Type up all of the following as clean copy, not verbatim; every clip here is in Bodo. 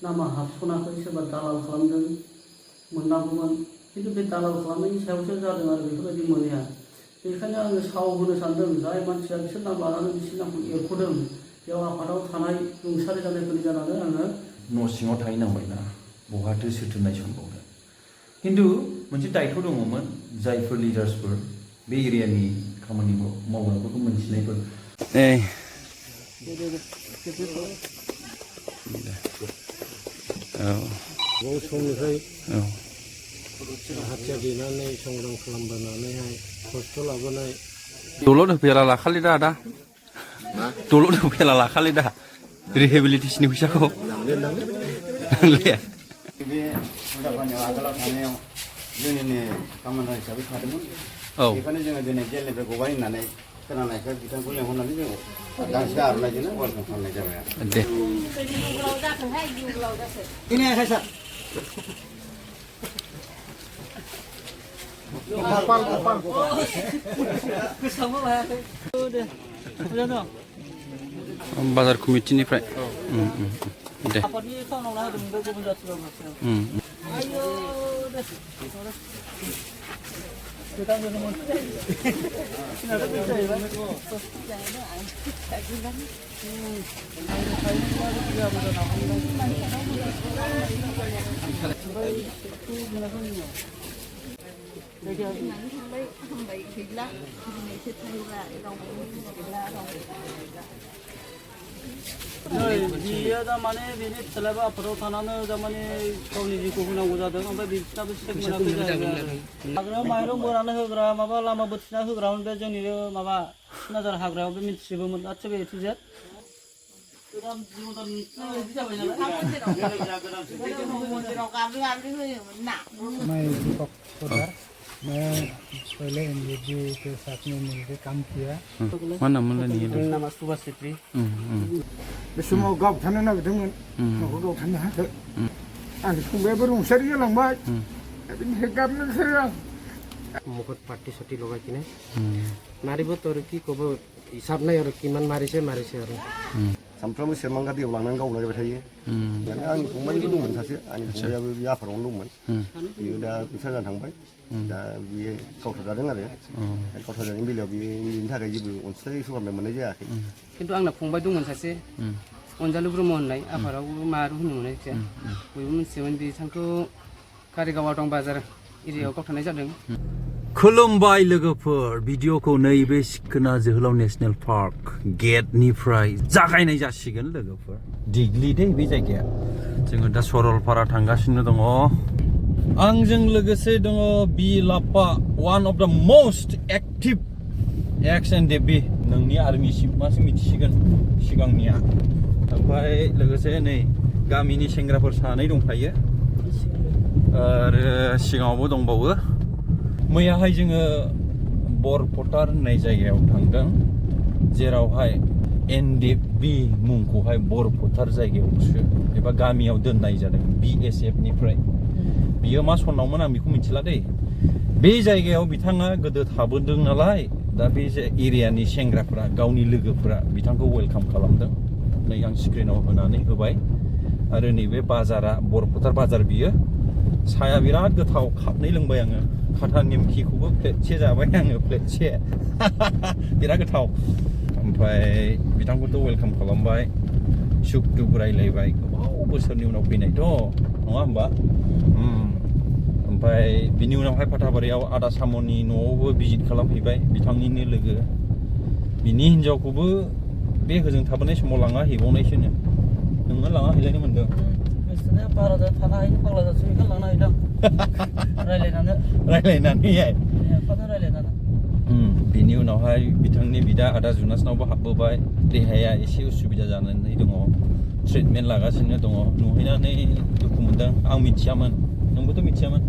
नामा हाबस'नाखै सोरबा दालाल खालामदों मोननांगौमोन खिन्थु बे दालाल खालामनायनि सायावसो जादों आरो बेफोरबायदि मोनैया बेखायनो आङो साव होनो सानदों जाय मानसिया बिसोर नाम लानानै बिसोर नामखौ एरख'दों बेयाव आफादाव थानाय रुंसारि जानायफोरनि जानानै आङो न' सिङाव थाहैनांबायना बहाथो सोरथो नायसनबावनो खिन्थु मोनसे दायथ' दङमोन जायफोर लिडार्सफोर बे एरियानि खामानि मावग्राफोरखौ मोनथिनायफोर समनिफ्राय हाथियार देनानै संग्राम खालामबोनानैहाय खस्थ' लाबोनाय दलद होफैला लाखालै दा आदा दलद होफैला लाखालै दा रिहेबिलिटेसननि फैसाखौ बे हुदाफानियाव आगोलाव थानायाव जोंनिनो खामानि हिसाबै थादोंमोन बेखायनो जोङो दिनै जेलनिफ्राय गबाय होननानै खोनानायखाय बिथांखौ लेंहरनानै जोङो गांसे आर'नाइजोंनो वेलकाम खालामनाय जाबाय आरो दे बाजार कमिटिनिफ्राय दे बियो थारमाने बेनि फिसालायाबो आफादाव थानानै थारमाने गावनि जिउखौ होनांगौ जादों ओमफ्राय बिसोरनाबो सेक मोनाखै हाग्रायाव माइरं बोनानै होग्रा माबा लामा बोथिना होग्रामोन बे जोंनि बे माबा सिनाजार हाग्रायाव बे मिथिजोबोमोन गासिबो ए टु जेड के साथ में मिलकर काम किया mana mana nih nama Subas Fitri बे समाव गावथानो नागिरदोंमोन न'खौ गावथानो हायाखै आंनि फंबायाबो रुंसारि जालांबाय बेनिफ्राय गाबनो ओंखारो आं मुखत पार्टी सार्टी लगाय किने मारिबो तो कि कब हिसाब नाय आरो किमान मारिसे आरो सानफ्रोमबो सेरमांगा दैयाव लांनानै गावलायबाय थायो माने आंनि फंबायबो दंमोन सासे आंनि फंबायाबो बे आफादावनो दंमोन बियो दा फैसा जानो थांबाय दा बियो गावथारजादों आरो गावथारजानायनि बेलायाव बिनि थाखाय जेबो अनसुंथाइ सरखारनिफ्राय मोननाय जायाखै खिन्थु आंना फंबाय दंमोन सासे अनजालु ब्रह्म होननाय आफादावबो मारु होनोमोन जायखिया बयबो मिथियोमोन बिथांखौ कारिगाव दं बाजार एरियायाव गावथारनाय जादों खुलुमबाय लोगोफोर भिडिअखौ नैबे सिखोना जोहोलाव नेशनेल पार्क गेटनिफ्राय जागायनाय जासिगोन लोगोफोर दिग्लि दे बे जायगाया जोङो दा सरलपारा थांगासिनो दङ आंजों लोगोसे दङ बि लाप्पा वान अफ द मोस्ट एक्टिभ एक्स एन्ड डेबि नोंनि आर्मि सिफमासो मिथिसिगोन सिगांनिया ओमफ्राय लोगोसे नै गामिनि सेंग्राफोर सानै दंफायो आरो सिगाङावबो दंबावो मैयाहाय जोङो बरफटार होननाय जायगायाव थांदों जेरावहाय एनडिएफबि मुंखौहाय बरफटार जायगायावसो एबा गामियाव दोननाय जादों BSF निफ्राय बियो मा सनावमोन आं बेखौ मिथिला दै बे जायगायाव बिथाङा गोदो थाबोदों नालाय दा बे एरियानि सेंग्राफोरा गावनि लोगोफोरा बिथांखौ वेलकाम खालामदों नै आं स्क्रिनाव होनानै होबाय आरो नैबे बाजारा बरफटार बाजार बियो साया बिराद गोथाव खाबनै लोंबाय आङो खाथा निमखिखौबो प्लेटसे जाबाय आङो प्लेटसे बिराद गोथाव ओमफ्राय बिथांखौथ' वेलकाम खालामबाय सुख दुख रायलायबाय गोबाव बोसोरनि उनाव फैनायथ' नङा होमबा ओमफ्राय बिनि उनावहाय फाथाबारियाव आदा साम'नि न'आवबो भिजिट खालामहैबाय बिथांनिनो लोगो बिनि हिनजावखौबो बे होजों थाबोनाय समाव लाङा हैबावनायसोनो नोङो लाङा हैलायनो मोन्दों बाराद्राय थानो हायिनि फाग्ला जासो बेखौ लांनो हायदां रायलायनानैहाय बिनि उनावहाय बिथांनि बिदा आदा जुनासनावबो हाबबोबाय देहाया एसे उसुबिदा जानानै दङ ट्रिटमेन्ट लागासिनो दङ नुहैनानै दुखु मोनदों आं मिथियामोन नोंबोथ' मिथियामोन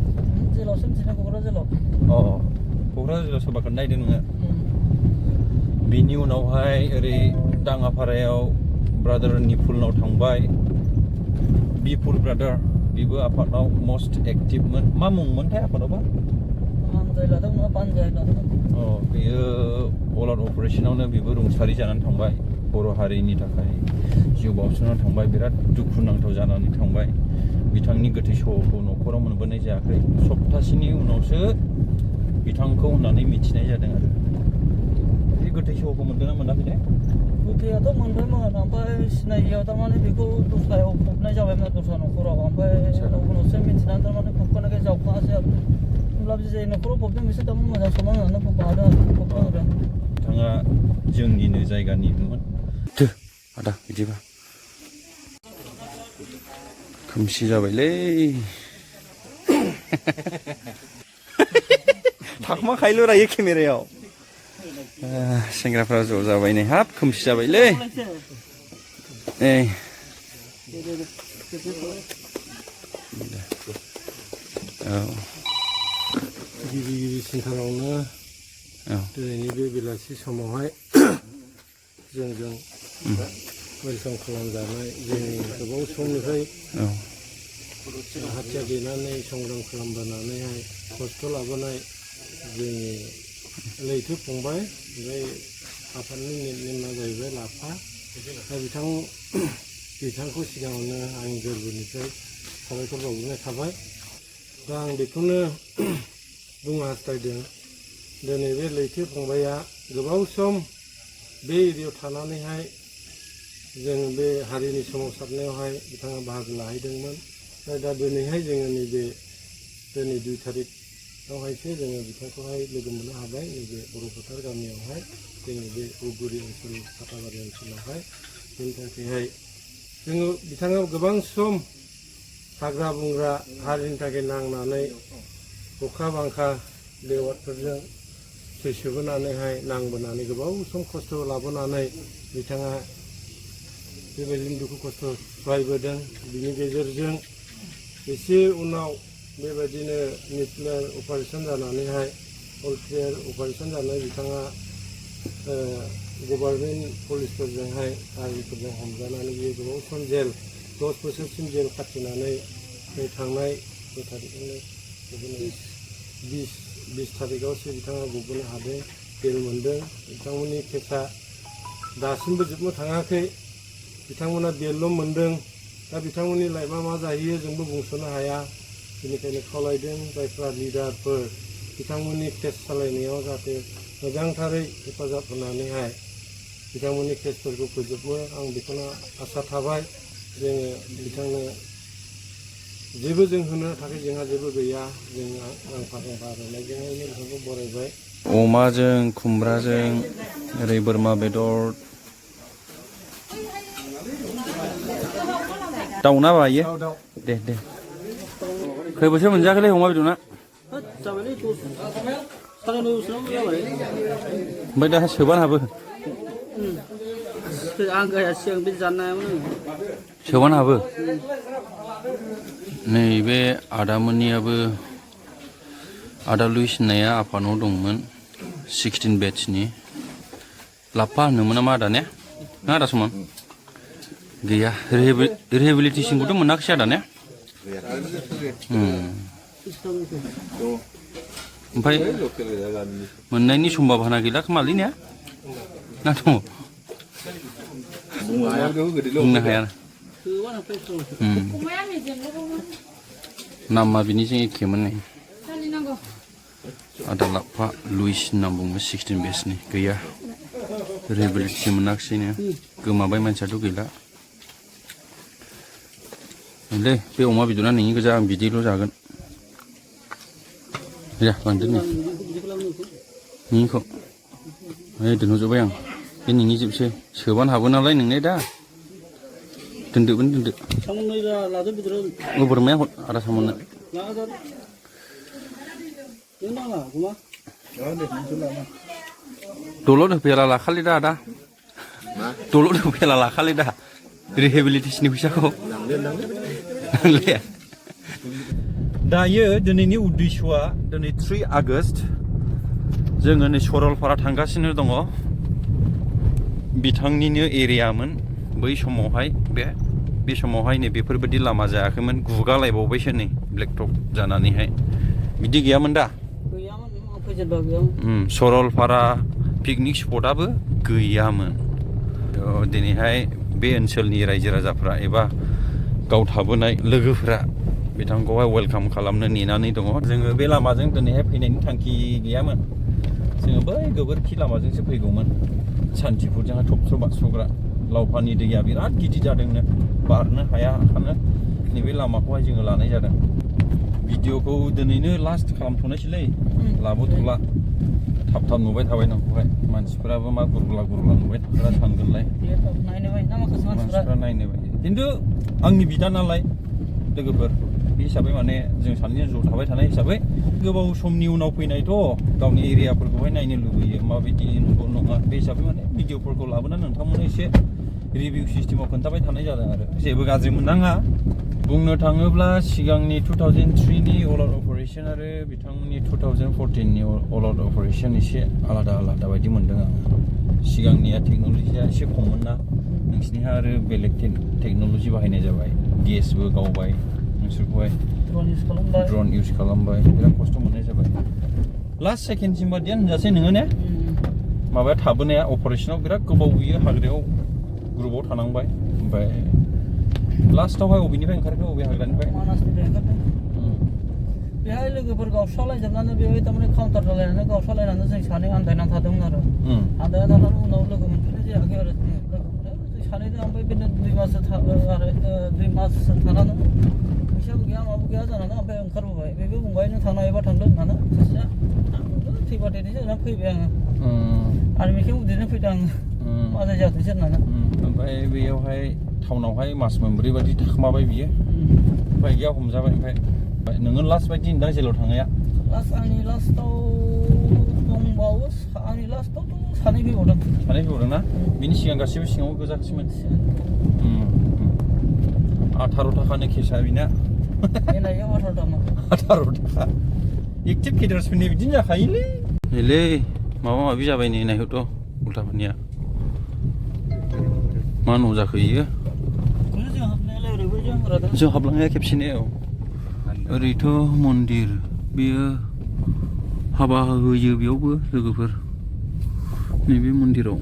जेलावसो मिथिना क'क्राझार जेलाव क'क्राझार जेलाव सोरबाखौ नायदों नोङो बिनि उनावहाय ओरै दाङापारायाव ब्रादार निपुलनाव थांबाय बिपुल ब्रादार बेबो आफादाव मस्ट एक्टिभमोन मा मुंमोनथाय आफादावबा बेयो अल आउट अपारेशनावनो बेबो रुंसारि जानानै थांबाय बर' हारिनि थाखाय जिउ बाउसोमनानै थांबाय बिराद दुखुनांथाव जानानै थांबाय बिथांनि गोथै सह'खौ न'खराव मोनबोनाय जायाखै सप्तासेनि उनावसो बिथांखौ होननानै मिथिनाय जादों आरो बे गोथै सह'खौ मोनदोंना मोनाखै ने गोथैयाथ' मोनबायमोन ओमफ्राय सिनायियाव थारमाने बेखौ दस्रायाव फबनाय जाबायमोन दस्रा न'खराव ओमफ्राय उनावसो मिथिनानै थारमाने फबखानायखाय जावखाङासै आरो होमब्लाबो जाय न'खराव फबदों बिसोर थारमाने मोजां समान होनानै फबखादों आरो फबदों आरो बिथाङा जोंनिनो जायगानिमोन दो आदा बिदिबा खोमसि जाबायलै थाखुमाखायोल' रायो केमेरायाव सेंग्राफ्रा ज' जाबाय नै हाब खोमसि जाबायलै नै औ गिबि सेन्टारावनो दिनैनि बे बेलासि समावहाय जोंजों वेलकाम खालामजानाय जोंनि गोबाव समनिफ्राय हाथियार देनानै संग्राम खालामबोनानैहाय खस्थ' लाबोनाय जोंनि लैथो फंबाय ओमफ्राय आफादनि नेमा जाहैबाय लाफा दा बिथांखौ सिगाङावनो आंनि गोरबोनिफ्राय साबायखर बावग्रोनाय थाबाय दा आं बेखौनो बुंनो हास्थायदों दिनै बे लैथो फंबाया गोबाव सम बे एरियायाव थानानैहाय जों बे हारिनि सोमावसारनायावहाय बिथाङा बाहागो लाहैदोंमोन दा दिनैहाय जोङो नैबे दिनै 2 थारिखआवहायसो जोङो बिथांखौहाय लोगो मोननो हाबाय नैबे बर' फोथार गामियावहाय जोंनि बे उगुरि ओनसोल फाथाबारि ओनसोलावहाय बेनि थाखायहाय जोङो बिथाङा गोबां सम हाग्रा बंग्रा हारिनि थाखाय नांनानै अखा बांखा लेवारफोरजों सैसोबोनानैहाय नांबोनानै गोबाव सम खस्थ' लाबोनानै बिथाङा बेबायदिनो दुखु खस्थ' सहायबोदों बिनि गेजेरजों एसे उनाव बेबायदिनो निउक्लियार अपारेशन जानानैहाय अल क्लियार अपारेशन जानानै बिथाङा गभार्नमेन्ट पुलिसफोरजोंहाय आर्मिफोरजों हमजानानै बियो गोबाव सम जेल 10 बोसोरसिम जेल खाथिनानै थांनाय थारिखआवनो 20 थारिखआवसो बिथाङा गबोनो हादों बेल मोन्दों बिथांमोननि केसा दासिमबो जोबनो थाङाखै बिथांमोना बेलल' मोन्दों दा बिथांमोननि लाइफआ मा जाहैयो जोंबो बुंस'नो हाया बेनिखायनो खावलायदों जायफ्रा लिडारफोर बिथांमोननि केस सालायनायाव जाहाथे मोजांथारै हेफाजाब होनानैहाय बिथांमोननि केसफोरखौ फोजोबो आं बेखौनो आसा थाबाय जोङो बिथांनो जेबो जों होनो थाखाय जोंहा जेबो गैया जों गांफा गांफा आर'नाइजोंहायनो बिथांखौ बरायबाय अमाजों खुमब्राजों ओरै बोरमा बेदर दाउना बायो दे खै बोसोर मोनजाखैलै अमा बेदरना जाबायलै 9.5 बोसोराव जाबाय ओमफ्राय दा सोबानो हाबो आं गाया सिगां बे जानो हायामोन सोबानो हाबो नैबे आदामोननियाबो आदा लुइस होननाया आफानाव दंमोन 16 बेट्सनि लाफा होनोमोन नामा आदा ने ना आदा समान गैया रिहेबिलिटेसनखौथ' मोनाखिसै आदा ने ओमफ्राय मोननायनि सम्भाबना गैला खोमालै ने ना दङ बुंनो हाया नामा बिनिजों एखेमोन नै आदा लाफा लुइस होनना बुङो 16 बेट्सनि गैया रिहेबिलिटेसन मोनाखिसैनो गोमाबाय मानसियाथ' गैला दे बे अमा बेदरा नोंनि गोजा आं बिदैल' जागोन दे लांदो नै नोंनिखौ दोनहरजोब्बाय आं बे नोंनि जोबसै सोबानो हाबो नालाय नोंने दा दोनदोबोनो दोनदो बोरमाया आदा सामोननो दलद होफैला लाखालै दा आदा दलद होफैला लाखालै दा रिहेबिलिटेसननि फैसाखौ दायो दिनैनि उद्देश्यआ दिनै 3 आगस्ट जोङो नै सरलपारा थांगासिनो दङ बिथांनिनो एरियामोन बै समावहाय बे समावहाय नै बेफोरबायदि लामा जायाखैमोन गुगालायबावबायसो नै ब्लेकटप जानानैहाय बिदि गैयामोन दा सरलपारा पिकनिक स्पटआबो गैयामोन दिनैहाय बे ओनसोलनि रायजो राजाफ्रा एबा गाव थाबोनाय लोगोफ्रा बिथांखौहाय वेलकाम खालामनो नेनानै दङ जोङो बे लामाजों दिनैहाय फैनायनि थांखि गैयामोन जोङो बै गोबोरखि लामाजोंसो फैगौमोन सान्थिफुरजोंहाय थबस्र' बारस'ग्रा लावफानि दैया बिराद गिदिर जादोंनो बारनो हाया हानो नैबे लामाखौहाय जोङो लानाय जादों भिडिअखौ दिनैनो लास्ट खालामथ'नोसैलै लाबोथ'ला थाब थाब नुबाय थाबाय नोंखौहाय मानसिफोराबो मा गुरगुला गुरगुला नुबाय थाग्रा सानगोनलाय मानसिफ्रा नायनो बायो खिन्थु आंनि बिदा नालाय लोगोफोर बे हिसाबै माने जों सानैजों ज' थाबाय थानाय हिसाबै गोबाव समनि उनाव फैनायथ' गावनि एरियाफोरखौहाय नायनो लुबैयो माबायदि नंगौ नङा बे हिसाबै माने भिडिअफोरखौ लाबोनानै नोंथांमोननो एसे रिभिउ सिस्टेमाव खोन्थाबाय थानाय जादों आरो जेबो गाज्रि मोननाङा बुंनो थाङोब्ला सिगांनि 2003नि अल आउट अपारेसन आरो बिथांमोननि 2014नि अल आउट अपारेसन एसे आलादा आलादा बायदि मोनदों आं सिगांनिया टेक्न'लजिया एसे खममोन ना नोंसिनिहा आरो बेलेग टेक्न'लजि बाहायनाय जाबाय गेसबो गावबाय नोंसोरखौहाय ड्रन इउज खालामबाय बिराद खस्थ' मोननाय जाबाय लास्ट सेकेन्डसिम बादियानो होनजासै नोङो ने माबाया थाबोनाया अपारेसनाव बिराद गोबाव बियो हाग्रायाव ग्रुपाव थानांबाय ओमफ्राय लास्टावहाय बबेनिफ्राय ओंखारखो बबे हाग्रानिफ्राय बेहाय लोगोफोर गावस्रालायजोबनानै बेवहाय थारमाने काउन्टार जालायनानै गावस्रालायनानै जों सानै आन्दायनानै थादोंमोन आरो आन्दायनानै थानानै उनाव लोगो मोनफिननाय जायाखै आरो जों सानैजों ओमफ्राय बिदिनो 2 माससो थानानै फैसाबो गैया माबो गैया जानानै ओमफ्राय ओंखारबोबाय बेबो बुंबाय नों थांनो हायोबा थांदों होननानै सासेया आंबो थैबा थैनोसै होननानै फैबाय आङो आर्मिखौ उदैनो फैदों आङो मा जाथोंसै होननानै ओमफ्राय बेयावहाय टाउनावहाय मास मोनब्रै बादि थाखोमाबाय बियो उफाय गैया हमजाबाय ओमफ्राय नोङो लास्ट बायदि नोंदां जेलाव थांनाया आंनि लास्टाव दंबावो आंनि लास्टावथ' सानै फैबावदों ना बिनि सिगां गासैबो सिङाव गोजाखिसैमोन 18 थाखानो केसा बिना 18 थाखा एक्टिभ केडार्सफोरनि बिदिनो जाखायोलै नैलै माबा माबि जाबाय नै नायहरथ' उल्थाफोरनिया मा न' जाखो इयो जों हाबलांनाया खेबसेनो औ ओरैथ' मन्दिर बेयो हाबा होयो बेयावबो लोगोफोर नैबे मन्दिराव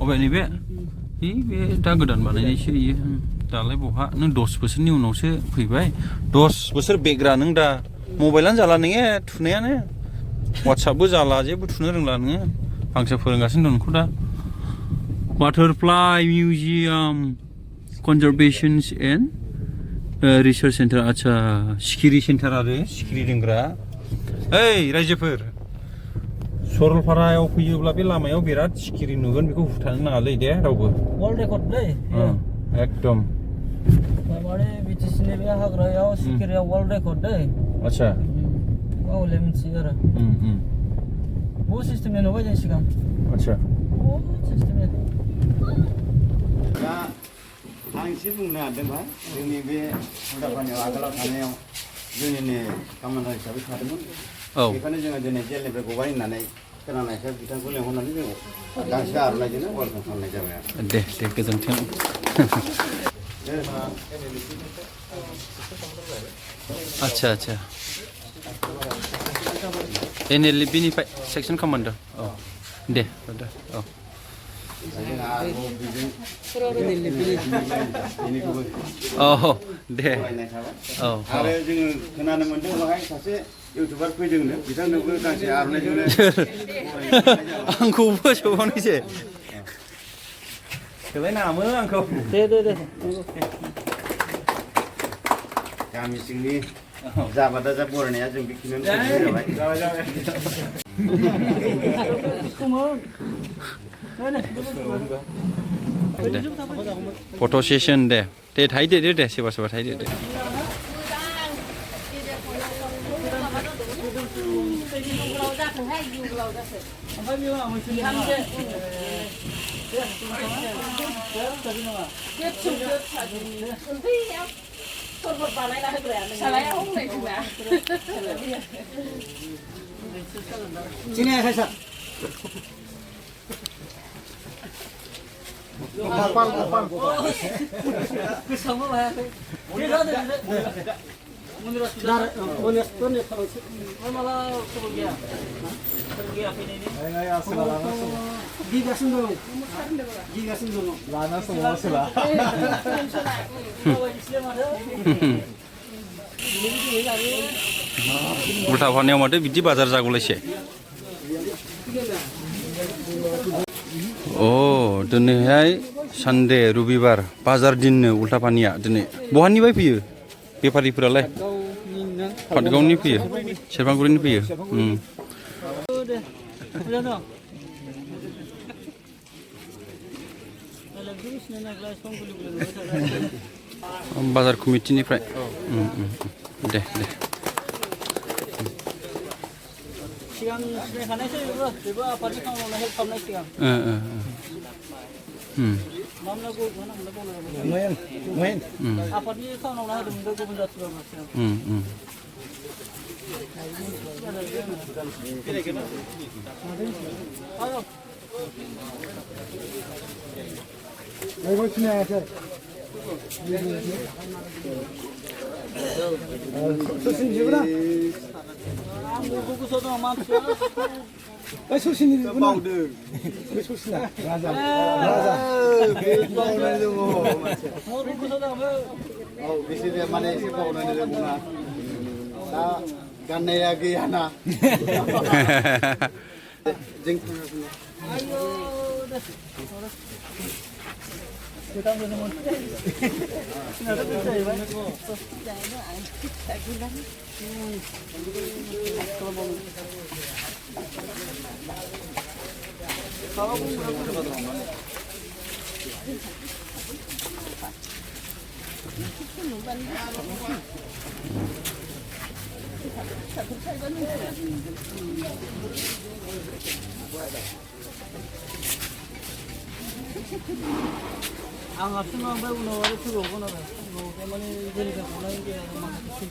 अबे नैबे बे दा गोदान बानायनायसो इयो दालाय बहा नों 10 बोसोरनि उनावसो फैबाय 10 बोसोर बेग्रा नों दा मबाइलानो जाला नोङो थुनायानो वाट्सआपबो जाला जेबो थुनो रोंला नोङो हांसो फोरोंगासिनो दं नोंखौ दा butterfly museum conservations and research centre आच्छा सिखिरि सेन्टार आरो सिखिरि दोनग्रा ओइ रायजोफोर सरलपारायाव फैयोब्ला बे लामायाव बिराद सिखिरि नुगोन बेखौ होबथानो नाङालै दे रावबो वर्ल्ड रेकर्ड दै एकदम माने बिटिसिनि बे हाग्रायाव सिखिरिया वर्ल्ड रेकर्ड दै आच्छा गावले मिथियो आरो बहुद सिस्टेमनि नुबाय जों सिगां आच्छा बहुद सिस्टेमनि दा आं एसे बुंनो नागिरदों जोंनि बे उल्थापानियाव आगोलाव थानायाव जोंनिनो कामान्डार हिसाबै थादोंमोन बेखायनो जोङो दिनै जेलनिफ्राय गबाय होननानै खोनानायखाय बिथांखौ लेंहरनानै जोङो गांसे आर'नाइजोंनो वेलकाम खालामनाय जाबाय आरो दे गोजोन्थों आच्छा NLB-निफ्राय सेक्सन कामान्डार औ दे औ औ दे औ आरो जोङो खोनानो मोन्दों बेवहाय सासे इउटुबार फैदोंनो बिथांनोबो गांसे आर'नाइजोंनो आंखौबो सोबावनोसै सोलायनाङामोन आंखौ दे गामि सिंनि जाबादा जा बरायनाया जों बेखिनियावनो जाबाय फट' सेसन दे थाहैदो दे सोरबा थाहैदो दे गोसोआवबो लायाखै Menurut saudara, menurut saudara kalau malah kalau dia pergi apa ini? Giga sendiri. Giga sendiri. Lana semua sudah. उल्टा फानियाव माथो बिदि बाजार जागौलायसे अ दिनैहाय सानडे रबिबार बाजार दिननो उल्टा फानिया दिनै बहानिफ्राय फैयो बेफारिफोरालाय पाटगावनि फैयो सेरफांगुरिनि फैयो बाजार कमिटिनिफ्राय दे सिगां सिनायखानायसो बेबो आफादनि खामानियावनो हेल्प खालामनाय सिगां मा नांगौ आफादनि खामानियावनो होदोंमोन बे गुबुन जाथिफोरा सिगां 소신이구나. 거기서도 많죠. 왜 소신이구나. 왜 소신아? 맞아. 거기서도 बिसोरो माने एसे बावनानै बुङा दा गाननाया गैयाना जों आं हारसिंनो ओमफ्राय उनाव आरो फैबावगोन आरो माने जेनेबा गनाय गैया माखासे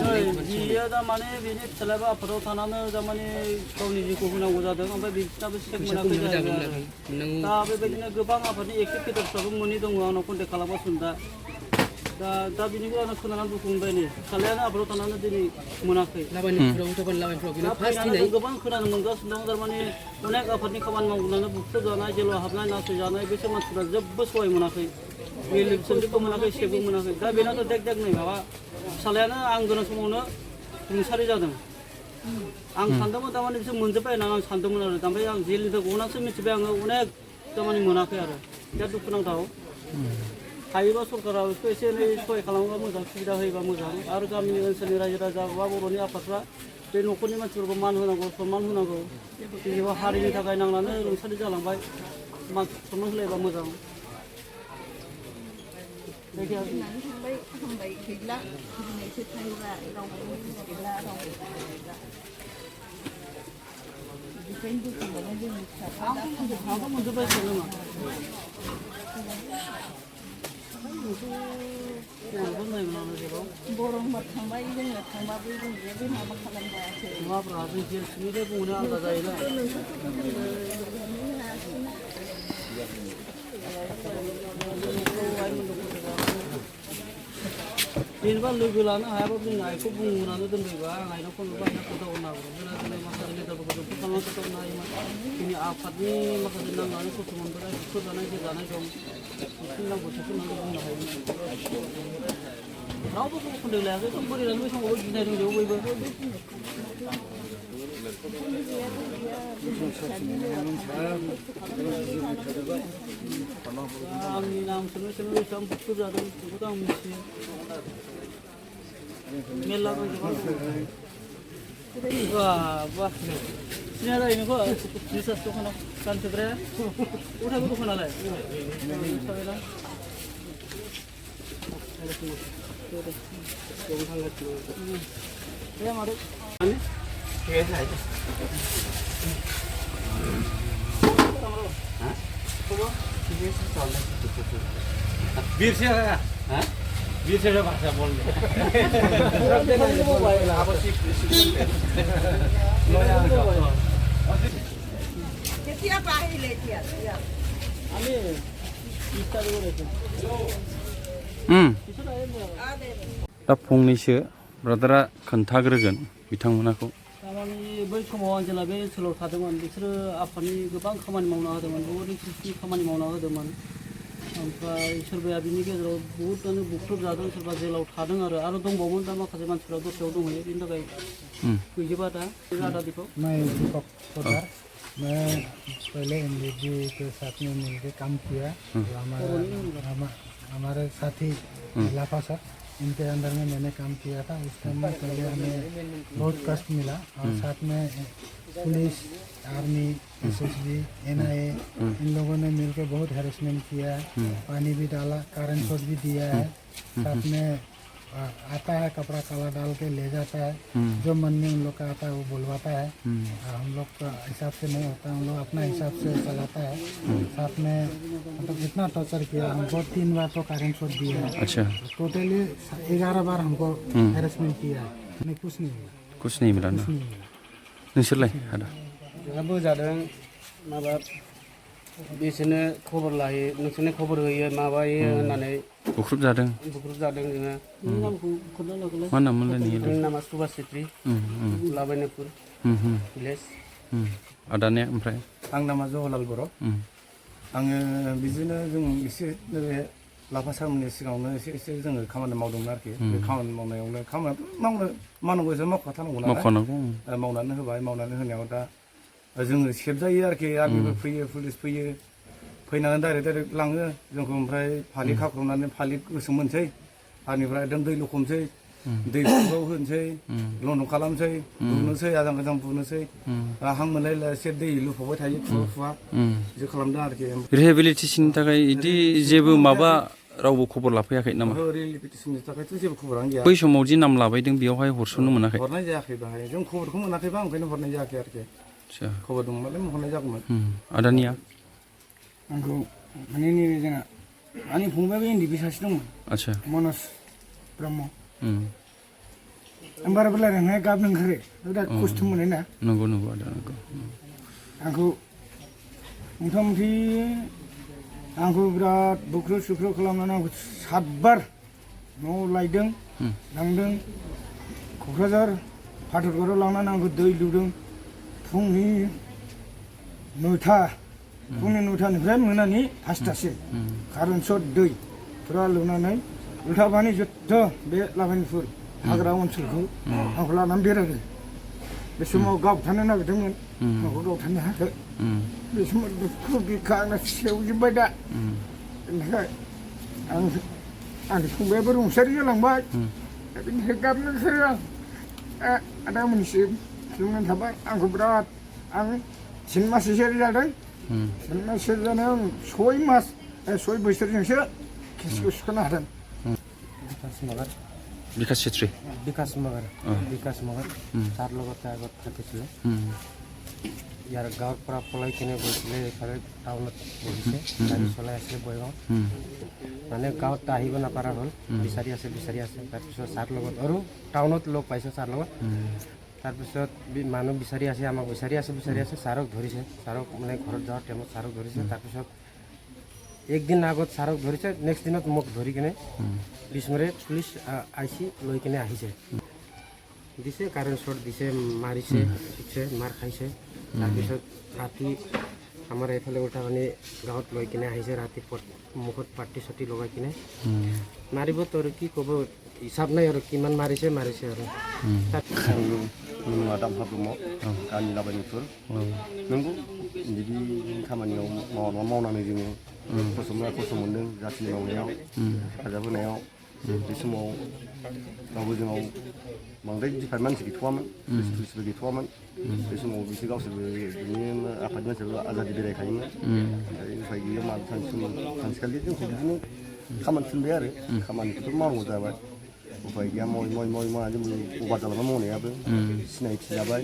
बियो दा माने बेनि फिसालायाबो आफादाव थानानै थारमाने गावनि जिउखौ होनांगौ जादों ओमफ्राय बिसोरनाबो सेक मोनाखै जाहैबाय दा बेबायदिनो गोबां आफादनि एक्टिभ केडारफ्राबो मोनै दङ आंनाव कन्टेक्ट खालामगासिनो दा बिनिखौ आं खोनानानै दुखु मोनबाय नै फिसालायानो आफादाव थानानै दिनै मोनाखै गोबां खोनानो मोनगासिनो दं थारमाने अनेक आफादनि खामानि मावनानै बुख्रुबजानाय जेलाव हाबनाय नासयजानाय बिसोर मानसिफ्रा जेबो सहाय मोनाखै इलेक्सनखौ मोनाखै सेकबो मोनाखै दा बेनाथ' देग नै माबा फिसालायानो आं गोनां समावनो रुंसारि जादों आं सानदोंमोन थारमाने बिसोर मोनजोब्बाय होननानै आं सानदोंमोन आरो ओमफ्राय आं जेलनिफ्राय गनानैसो मिथिबाय आङो अनेक थारमाने मोनाखै आरो बिराद दुखुनांथाव हायोबा सरकारा बेखौ एसे एनै सहाय खालामोबा मोजां सुबिदा होयोबा मोजां आरो गामिनि ओनसोलनि रायजो राजा बा बर'नि आफादफ्रा बे न'खरनि मानसिफोरखौ मान होनांगौ सनमान होनांगौ जेनेबा हारिनि थाखाय नांनानै रुंसारि जालांबाय सनमान होलायबा मोजां मोनजोब्बाय सोलोङा बर'मा थांबाय जोङो थांबाबो जों जेबो माबा खालामजायासै नङाब्रा जों जेल सिंनिफ्राय बुंनो आलादा जायोना जेनेबा लोगो लानो हायाबा जों आइखौ बुंनानै दोनबायबा आं आइनाव फन हरबा आइना खोन्था हरनो हागौ जोंना दिनै माखासे लेटारफोरखौ जों खालामनानै खोन्थाहरनो हायोमोन जोंनि आफादनि माखासे नांनानै खस्थ' मोनबोनाय सुखुजानाय जानाय दं बिसोरनि नामखौ सासे नामखौ बुंनो हायोमोन रावबो खोन्दो लायाखै एकदम बोरायनानै बै समावबो गिनाय दंजोबो बयबो आंनि नाम सोरनो बेसेबां बुस्थु जादों बेखौथ' आं मिथियो मेरला दंजोबो वाह सिनाया जायो नोंखौ रिसार्च दखानाव गानसोग्राया उथाबो दखानालाय दे मादै बिरसे भाषा बोल्ने केতিয়া पाहिले এতিয়া আমি स्टार्ट गरेको दा फंनैसो ब्रादारा खोन्थाग्रोगोन बिथांमोनाखौ तारमाने बै समाव आं जेला बे ओनसोलाव थादोंमोन बिसोरो आफादनि गोबां खामानि मावना होदोंमोन बहुत इन्ट्रेस्टनि खामानि मावना होदोंमोन ओमफ्राय सोरबाया बिनि गेजेराव बहुतआनो बुख्रुब जादों सोरबा जेलाव थादों आरो दंबावोमोन दा माखासे मानसिफ्रा दस्रायाव दंहैयो बेनि थाखाय गैजोबा दा रादा दीपक मैं दीपक पोदार मैं पहले एमडीजी के साथ में मिलकर काम किया हमारे साथी लाफा सर इनके अंदर में मैंने काम किया था उस टाइम में पहले हमें बहुत कष्ट मिला और साथ में पुलिस आर्मी एसएसबी एनआईए इन लोगों ने मिलकर बहुत हैरेसमेंट किया है पानी भी डाला करंट शॉट भी दिया है साथ में आता है कपड़ा काला डाल के ले जाता है जो मन में उन लोग का आता है वो बुलवाता है हम लोग का हिसाब से नहीं होता हम लोग अपना हिसाब से चलाता है साथ में मतलब इतना टॉर्चर किया हमको 3 बार तो करंट शॉट दिया है अच्छा टोटली 11 बार हमको हैरेसमेंट किया है नहीं कुछ नहीं मिला कुछ नहीं मिला ना नोंसोरलाय आदा जोंहाबो जादों माबा बिसोरनो खबर लायो नोंसोरनो खबर होयो माबायो होननानै बुख्रुब जादों जोङो नामखौ खोन्था लागोन मा नाममोनलाय नोंनि आंनि नामा सुभाष छेत्री लाबायनोपुर भिलेज आदानिया ओमफ्राय आं नामा जवाहरलाल बर' आङो बिदिनो जों एसे नैबे लाफा सारमोननि सिगाङावनो एसे जोङो खामानि मावदोंमोन आरोखि बे खामानि मावनायावनो खामानियाथ' मावनांगौ एसे मावखाथारनांगौ नालाय मावनानै होबाय मावनानै होनायाव दा जोङो सेबजायो आरोखि आर्मिबो फैयो पुलिस फैयो फैनानै डाइरेक्ट लाङो जोंखौ ओमफ्राय फालि खाख्रबनानै फालि गोसोम मोनसै आरनिफ्राय एकदम दै लखबनोसै दै फुगाव होनोसै लन्डन खालामनोसै बुनोसै आजां गाजां बुनोसै हां मोनलायला एसे दै लुफावबाय थायो खुवा बिदि खालामदों आरोखि रिहेबिलिटेसननि थाखाय बिदि जेबो माबा रावबो खबर लाफैयाखै नामा रिहेबिलिटेसननि थाखायथ' जेबो खबरानो गैया बै समाव जि नाम लाबायदों बेयावहाय हरसननो मोनाखै हरनाय जायाखै बाहाय जों खबरखौ मोनाखैबा ओंखायनो हरनाय जायाखै आरोखि खबर दंबालाय हरनाय जागौमोन आदानिया आंखौ माने नैबे जोंना आंनि फंबायाबो एनडिपि सासे दंमोन आच्छा मनज ब्रह्म आं बारा रायलायनानै गाबनो ओंखारो बिराद खस्थ' मोनो ना नंगौ आदा नंगौ आंखौ मथा मथि आंखौ बिराद बुख्रुब सुख्रुब खालामनानै आंखौ 7 बार न'आव लायदों लांदों क'क्राझार फाथरगड़ाव लांनानै आंखौ दै लुदों फुंनि 9टानिफ्राय मोनानि 5टासिम कारेन्ट शट दै फुरा लुनानै उल्थाबानि जुद्ध बे लाबायनोपुर हाग्रा ओनसोलखौ आंखौ लानानै बेरायदों बे समाव गावथानो नागिरदोंमोन आंखौ गावथानो हायाखै बे समाव दुखु बिखा आंना सेवजोब्बाय दा बेनिखाय आंनि फंबायाबो रुंसारि जालांबाय बेनिखाय गाबनो ओंखारो आं आदामोननिसिम खुलुमनानै थाबाय आंखौ बिराद आं 3 माससो जादों 3 माससो जानायाव 6 बोसोरजोंसो केसखौ सुख'नो हादों বিকাশ ছেত্ৰী বিকাশ মগৰ তাৰ লগতে আগত থাকিছিলে ইয়াৰ গাঁৱৰ পৰা পলাই কিনে গৈছিলে এইফালে টাউনত বহিছে গাড়ী চলাই আছিলে বয়গাঁৱত মানে গাঁৱত আহিব নাপাৰা হ'ল বিচাৰি আছে তাৰপিছত ছাৰ লগত আৰু টাউনত লগ পাইছে ছাৰ লগত তাৰপিছত মানুহ বিচাৰি আছে আমাক বিচাৰি আছে ছাৰক ধৰিছে ছাৰক মানে ঘৰত যোৱাৰ টাইমত ছাৰক ধৰিছে তাৰপিছত একদিন আগত ছাৰক ধৰিছে নেক্সট দিনত মোক ধৰি কিনে বিষ্ণুৰে পুলিচ আইচি লৈ কিনে আহিছে দিছে কাৰেণ্ট শ্বট দিছে মাৰিছে মাৰ খাইছে তাৰপিছত ৰাতি আমাৰ এইফালে উল্টাপানী গাঁৱত লৈ কিনে আহিছে ৰাতিপুৱা মুখত পাৰ্টি চাৰ্টি লগাই কিনে মাৰিব তোৰ কি ক'ব হিচাপ নাই আৰু কিমান মাৰিছে আৰু তাত मुङा दामफा ब्रह्म गामि लाबायनिफोर नंगौ बिदि खामानियाव मावनानै जोङो खस्थ' मोन्दों जाथिनि मावनायाव हेफाजाब होनायाव बे समाव रावबो जोंनाव बांद्राय दिफारेन्ट मानसि गैथ'वामोन पुलिसबो गैथ'वामोन बे समाव बिसोर गावसोरबो बिनि आफादनि मानसिफोर आजादि बेरायखायोमोन ओमफ्राय उफाय गैया सानसेखालि जोंखौ बिदिनो खामानि थिनबाय आरो खामानिखौथ' मावनांगौ जाबाय उफाय गैया मावै मावनानै जोंबो अभार जालांबाय मावनायाबो सिनायथि जाबाय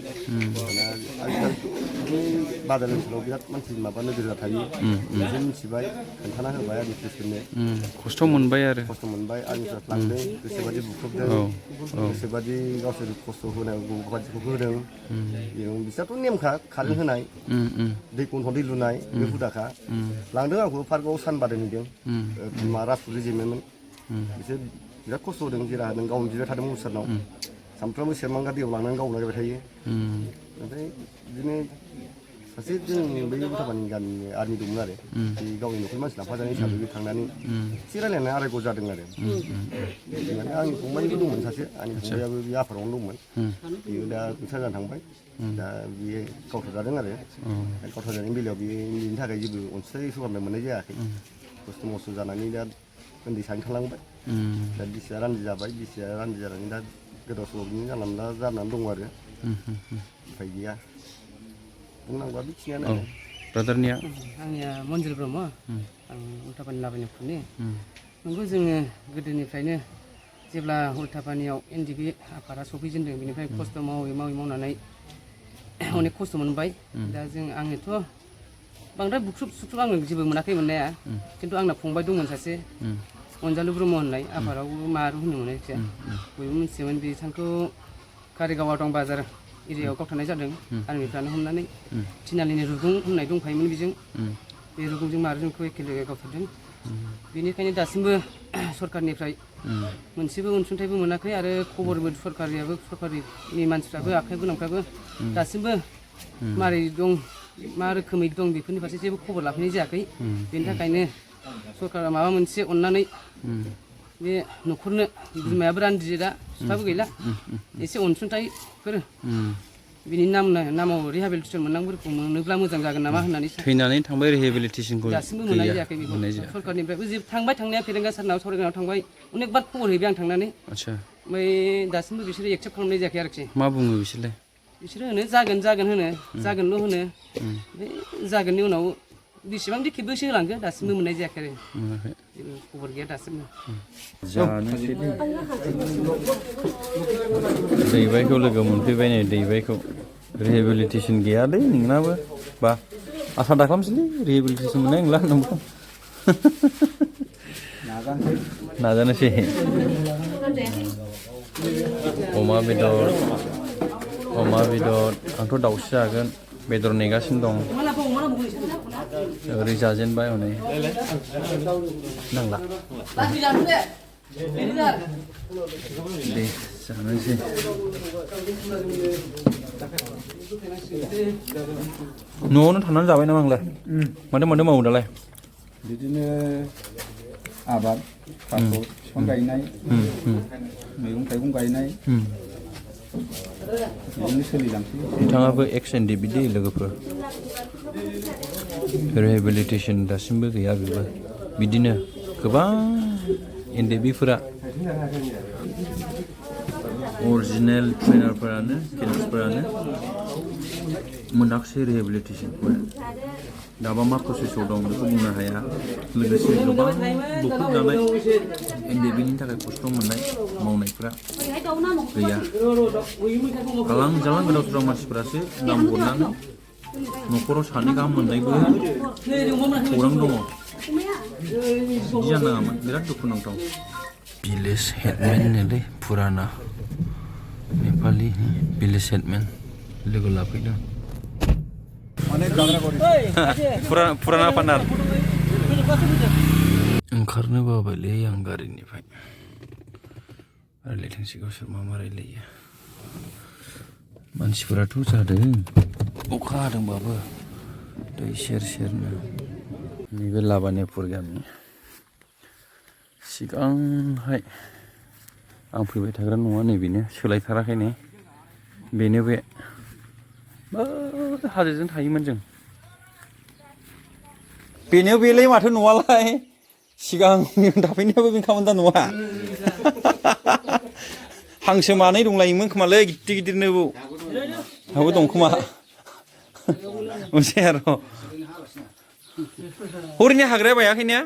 आजिखालि बाजार ओनसोलाव बिराद मानसि माबा नोजोर थायो बिसोर मिथिबाय खोन्थाना होबाय आरो पुलिसफोरनो खस्थ' मोनबाय आरो खस्थ' मोनबाय आर्मिफ्रा लांदों गोसोबादि बुख्रुबदों गोसोबादि गावसोर खस्थ' होनांगौ बादिखौ होदों बिसोरथ' नेमखा कारेन्ट होनाय दै गन्थं दै लुनाय बे हुदाखा लांदों आंखौ पार्कआव सानबादों हैदों राजपुत रेजिमेन्टमोन बिसोर बिराद खस्थ' होदों जेरा नों गावनो जिराय थादों मुसारनाव सानफ्रामबो सेरमांगा दैयाव लांनानै गावलायबाय थायो ओमफ्राय बिदिनो सासे जों बै उल्टापानि गामिनि आर्मि दंमोन आरो बे गावनि न'खरनि मानसि लांफाजानाय हिसाबै बे थांनानै एसे रायलायनानै आरायग' जादों आरो माने आंनि फंबायबो दंमोन सासे आंनि फंबायाबो बे आफादावनो दंमोन बियो दा रुंसारि जानानै थांबाय दा बियो गावथारजादों आरो गावथारजानायनि बेलायाव बिनि थाखाय जेबो अनसुंथाइ सरखारनिफ्राय मोननाय जायाखै खस्थ' मस्थ' जानानै दा उन्दै सानै थांलांबाय दा बिसिया रान्दि जाबाय बिसिया रान्दि जानानै दा गोदाव सोराव बिदिनो जानानै दङ आरो उफाय गैया बुंनांगौआ बेखिनियानो आरो ब्रादारनिया आंनिया मन्जिल ब्रह्म आं उल्टापानि लाबायनिफोरनि नंगौ जोङो गोदोनिफ्रायनो जेब्ला उल्टापानियाव NDP आफादा सफैजेनदों बेनिफ्राय खस्थ' मावनानै अनेक खस्थ' मोनबाय दा आङोथ' बांद्राय बुख्रुब सुख्रुब आङो जेबो मोनाखै मोननाया खिन्थु आंना फंबाय दंमोन सासे अनजालु ब्रह्म होननाय आफादावबो मारु होनोमोन जायखिया बयबो मिथियोमोन बिथांखौ कारिगाव आदं बाजार एरियायाव गावथारनाय जादों आर्मिफ्रानो हमनानै थिनालिनि रुगुं होननाय दंखायोमोन बेजों बे रुगुंजों मारुजोंखौ एखे लोगो गावथारदों बेनिखायनो दासिमबो सरकारनिफ्राय मोनसेबो अनसुंथाइबो मोनाखै आरो खबरबो सरकारनि मानसिफ्राबो आखाइ गोनांफ्राबो दासिमबो मारै दं मा रोखोमै दं बेफोरनि फारसे जेबो खबर लाफैनाय जायाखै बेनि थाखायनो सरकारा माबा मोनसे अननानै बे न'खरनो बिमायाबो रान्दि दा बिफाबो गैला एसे अनसुंथाइफोर बिनि नामाव रिहेबिलिटेसन मोननांगौफोरखौ मोनोब्ला मोजां जागोन नामा होननानै थैनानै थांबाय रिहेबिलिटेसनखौ दासिमबो मोननाय जायाखै बेखौ सरकारनिफ्रायबो थांबाय थांनाया फेरेंगा सारनाव सावरायनायाव थांबाय अनेक बार खबर हैबाय आं थांनानै ओमफ्राय दासिमबो बिसोरो एक्सेप्ट खालामनाय जायाखै आरोखि मा बुङो बिसोरलाय बिसोरो होनो जागोनल' होनो जागोननि उनाव बेसेबांदि खेबबोसो होलांखो दासिमबो मोननाय जायाखै आरो जेबो खबर गैया दासिमबो दैबायखौ लोगो मोनफैबाय नै दैबायखौ रिहेबिलिटेसन गैयालै नोंनाबो बा आसा दाखालामसैलै रिहेबिलिटेसन मोननाय नंला नंगौ नाजानोसै अमा बेदर आंथ' दाउसो जागोन बेदर नेगासिनो दं ओरै जाजेनबाय हनै नांला दे जानोसै न'आवनो थानानै जाबाय नामा आंलाय माथो मावो दालाय बिदिनो आबाद थास' बिफां गायनाय मैगं थाइगं गायनाय बिदिनो सोलिलांसै बिथाङाबो एक्स NDP दै लोगोफोर रिहेबिलिटेसन दासिमबो गैया बेबो बिदिनो गोबां NDPफोरा अरिजिनेल ट्रेनारफोरानो किलार्सफोरानो मोनाखिसै रिहेबिलिटेसनखौ दाबा मा प्रसेसआव दं बेखौ बुंनो हाया लोगोसे गोबां बुख्रुबजानाय NDPनि थाखाय खस्थ' मोननाय मावनायफोरा गैया आलां जालां गोदाव सोराव मानसिफोरासो नाम हरनानै न'खराव सानै गाहाम मोननायबो खौरां दङ बिदि जानो नाङामोन बिराद दुखुनांथाव भिलेज हेडमेन होनोलै फुराना नेपालि भिलेज हेडमेन लोगो लाफैदों फुराना पार्टनार ओंखारनो बाबायलै आं गारिनिफ्राय रायलायथोंसै गावसोर मा रायलायो मानसिफोराथ' जादों अखा हादोंबाबो दै सेर सेरनो नैबे लाबानेपुर गामि सिगांहाय आं फैबाय थाग्रा न'आ नैबेनो सोलायथाराखै ने बेनो बे हाजोजों थायोमोन जों बेनो बेलाय माथो न'आलाय सिगां थाफैनायाबो बेनोखामोन दा न'आ हांसो मानै दंलायोमोन खोमालै गिदिर गिदिरनो हाबो दं खोमा मोनसे आरो हरनि हाग्राया बायाखै ने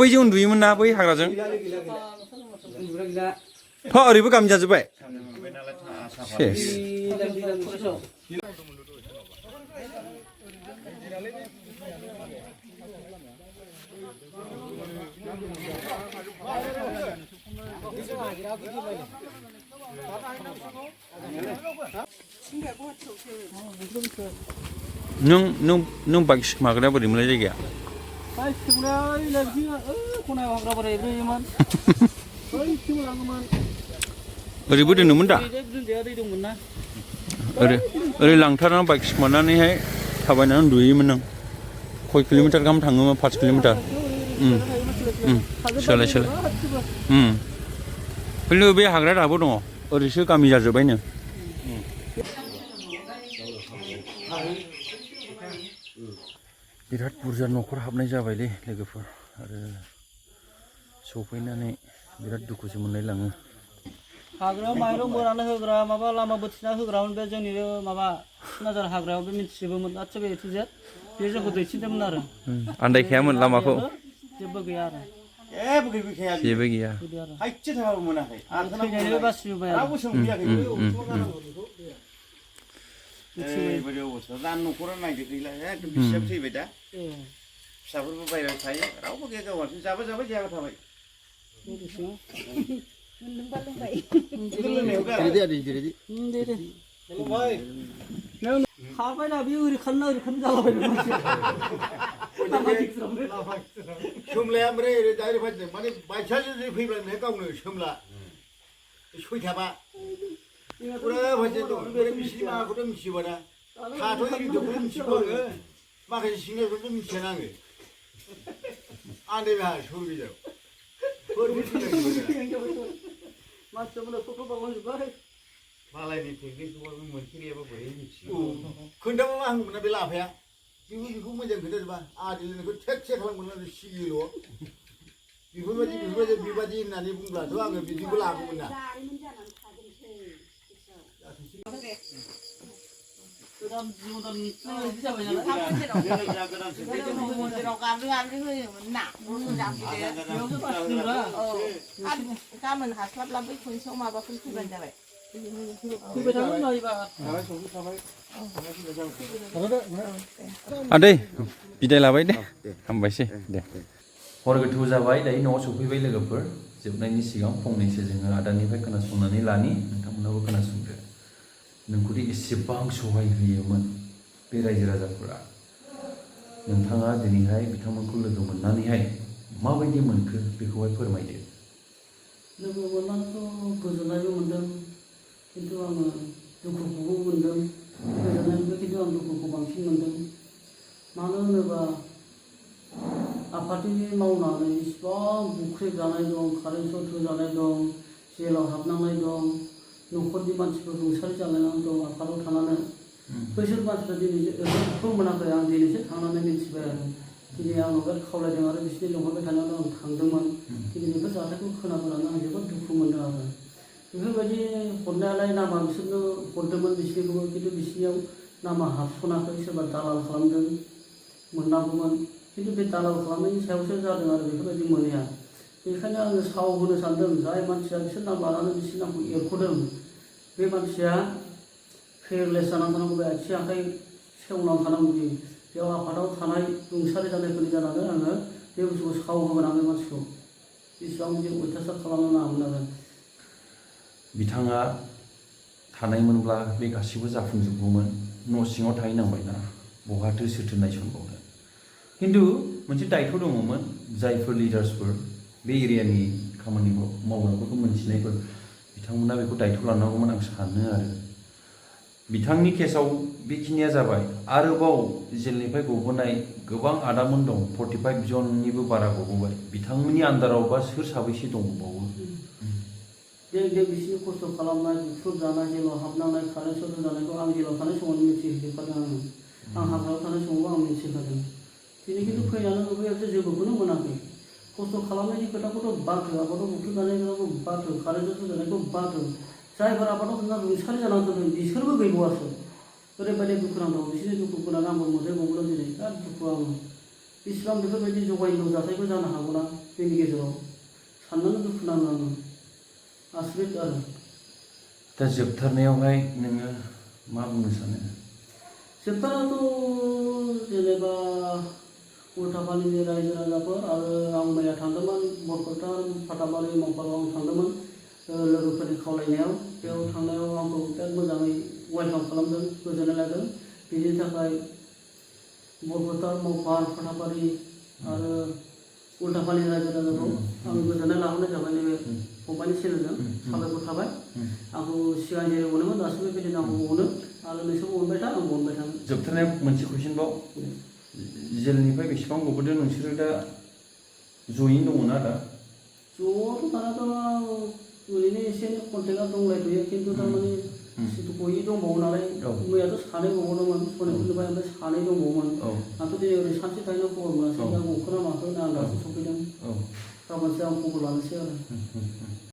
बैजों उन्दुयोमोन ना बै हाग्राजों ओरैबो गामि जाजोब्बाय सेस नों बाइक माग्राया बोरै मोनलाय जायगाया ओरैबो दोनोमोन दा ओरै लांथारनानै बाइक सिखोमानानैहाय थाबायनानै उन्दुयोमोन नों खय किल'मिटार गाहाम थाङोमोन 5 किल'मिटार सोलाय सोलाय खिन्थु बे हाग्राया दाबो दङ ओरैसो गामि जाजोब्बायनो बिराद बुरजा न'खर हाबनाय जाबायलै लोगोफोर आरो सफैनानै बिराद दुखुसो मोनलायलाङो हाग्रायाव माइरं बोनानै होग्रा माबा लामा बोथिना होग्रामोन बे जोंनि बे माबा सिखोनाजार हाग्रायाव बे मिथिजोबोमोन गासिबो ए टु जेड बे जोंखौ दैथिनदोंमोन आरो आन्दायखायामोन लामाखौ जेबो गैया आरो जेबो गैया थैनायनिबो बासिबाय आरो न'खरा नायदो गैला एकदम बिसियाबो थैबाय दा फिसाफोरबो बायरायाव थायो रावबो गैया गावहासो जाबा जाबाय जायाबा थाबाय खाबायना बे ओरै खारना जालाबाय सोमलाया ओमफ्राय ओरै डाइरेक्ट फाइजों माने बायसान्स जुदि फैब्ला नों गावनो सोमला सयथाबा पुरा फाइजों दं ओमफ्राय बिसिनि माबाखौथ' मिथिजोबा ना थाथ' एरिखौथ' मिथिगौ आङो माखासे सिंनायखौथ' मिथियाना आङो आन्दायबाय आं सौर मालायनि टेकनिकखौबो मोनफेरियाबा बोरै मिथियो खोन्थाबा मा होनगौमोन ना बे लाफाया बेखौ मोजां खोन्थाजोबा आदिलनिखौ थेकसे खालामगोन आरो सिगिल' बेफोरबायदि बेबायदि होननानै बुंब्लाथ' आङो बिदिखौ लागौमोन ना गाबोन हास्लाबला बै खनसेयाव माबाफोर फैबानो जाबाय आदै बिदाय लाबाय दे हामबायसै दे हर गोथौ जाबाय दायो न'आव सफैबाय लोगोफोर जोबनायनि सिगां फंनैसो जोङो आदानिफ्राय खोनासंनानै लानि नोंथांमोनाबो खोनासंदो नोंखौदि एसेबां सहाय होयोमोन बे रायजो राजाफोरा नोंथाङा दिनैहाय बिथांमोनखौ लोगो मोननानैहाय माबायदि मोनखो बेखौहाय फोरमायदो लोगो मोननानैथ' गोजोननायबो मोनदों खिन्थु आङो दुखुखौबो मोनदों गोजोननायनिफ्राय खिन्थु आं दुखुखौ बांसिन मोनदों मानो होनोबा आफादगिरि मावनानै इसिबां बुख्रेब जानाय दं कारेन्ट सर्ट होजानाय दं जेलाव हाबनांनाय दं न'खरनि मानसिफोर रुंसारि जालायनानै दं आफादाव थानानै बैसोर मानसिफ्रा दिनैसो मोनाखै आं दिनैसो थांनानै मिथिबाय आरो दिनै आंनाव बिराद खावलायदों आरो बिसोरनि लिंहरबाय थानायावनो आं थांदोंमोन दिनै बेफोर जाथायखौ खोनाबोनानै आं जोबोद दुखु मोनदों आरो बेफोरबायदि हरनायालाय नामा बिसोरनो हरदोंमोन बिसोरनिखौबो खिन्थु बिसोरनियाव नामा हाबस'नाखै सोरबा दालाल खालामदों मोननांगौमोन खिन्थु बे दालाल खालामनायनि सायावसो जादों आरो बेफोरबायदि मोनैया बेखायनो आङो साव होनो सानदों जाय मानसिया बिसोर नाम लानानै बिसोर नामखौ एरख'दों बे मानसिया फेरलेस जानानै थानांगौ बे आथिं आखाइ सेवनानै थानांगौ बेयाव आफादाव थानाय रुंसारि जानायफोरनि जानानै आङो बे बुस्थुखौ साव होगोन आं बे मानसिखौ बेसेबां बिदि अयथासार खालामनो नाङामोन आरो बिथाङा थानायमोनब्ला बे गासिबो जाफुंजोबगौमोन न' सिङाव थाहैनांबायना बहाथो सोरथो नायसनबावनो खिन्थु मोनसे दायथ' दङमोन जायफोर लिडार्सफोर बे एरियानि खामानि मावग्राफोरखौ मोनथिनायफोर बिथांमोना बेखौ दायथ' लानांगौमोन आं सानो आरो बिथांनि केसाव बेखिनिया जाबाय आरोबाव जेलनिफ्राय गबोनाय गोबां आदामोन दं 45 जननिबो बारा गबोबाय बिथांमोननि आन्दारावबा सोर साबैसे दंबावो देग बिसिनि खस्थ' खालामनाय बुख्रुब जानाय जेलाव हाबनांनाय कारेन्ट सर्ट जानायखौ आं जेलाव थानाय समावनो मिथिहोजोबखादों आं हाग्रायाव थानाय समावबो आं मिथिखादों दिनै खिन्थु फैनानै नुबोयाखै जेबोखौनो मोनाखै खस्थ' खालामनायनि खोथाखौथ' बाथो आबादाव बुख्रुब जानाय खोथाखौ बाथो कारेन्ट सर्ट जानायखौ बाथो जायफोर आबादाव थांना रुंसारि जानानै दोनदों बिसोरबो गैबावासो ओरैबायदि दुखु नांथाव बिसोरनि दुखु खोनानै आंबो मोनबावदों दिनै बिराद दुखु आङो बेसेबां बेफोरबायदि जगायलु जाथायबो जानो हागौना जोंनि गेजेराव साननानै दुखु नाङो आङो आसरित आरो दा जोबथारनायावहाय नोङो मा बुंनो सानो जोबथारनायावथ' जेनेबा उल्थापानिनि रायजो राजाफोर आरो आं मैया थांदोंमोन बरपेटा फाथाबारि मावफाराव आं थांदोंमोन लोगोफोरनि खावलायनायाव बेयाव थांनायाव आंखौ बिराद मोजाङै वेलकाम खालामदों गोजोननाय लादों बिनि थाखाय बरपेटा मावफार फाथाबारि आरो उल्थापानि रायजो राजाखौ आं गोजोननाय लाहरनाय जाबाय नैबे फंबायनि चेनेलजों साबायखर थाबाय आंखौ सिगां जेरै अनोमोन दासिमबो बेबायदिनो आंखौ अनो आरो नोंसोरबो अनबाय था आंबो अनबाय थागोन जोबथारनायाव मोनसे कुइसनबाव जेलनिफ्राय बेसेबां गबोदों नोंसोरो दा जयैनो दङ ना दा ज'आवथ' दानाथ' ओरैनो एसे कन्टेक्टआ दंलायथ'यो खिन्थु थारमाने गैयि दंबावो नालाय मैयाथ' सानै गबावदोंमोन सनिफोरनिफ्राय ओमफ्राय सानै दंबावोमोन आंथ' दिनै ओरै सानसे थाहैनो खबर मोनासै दा गखोना माखो आं दासो सफैदों गाबोनसो आं खबर लानोसै आरो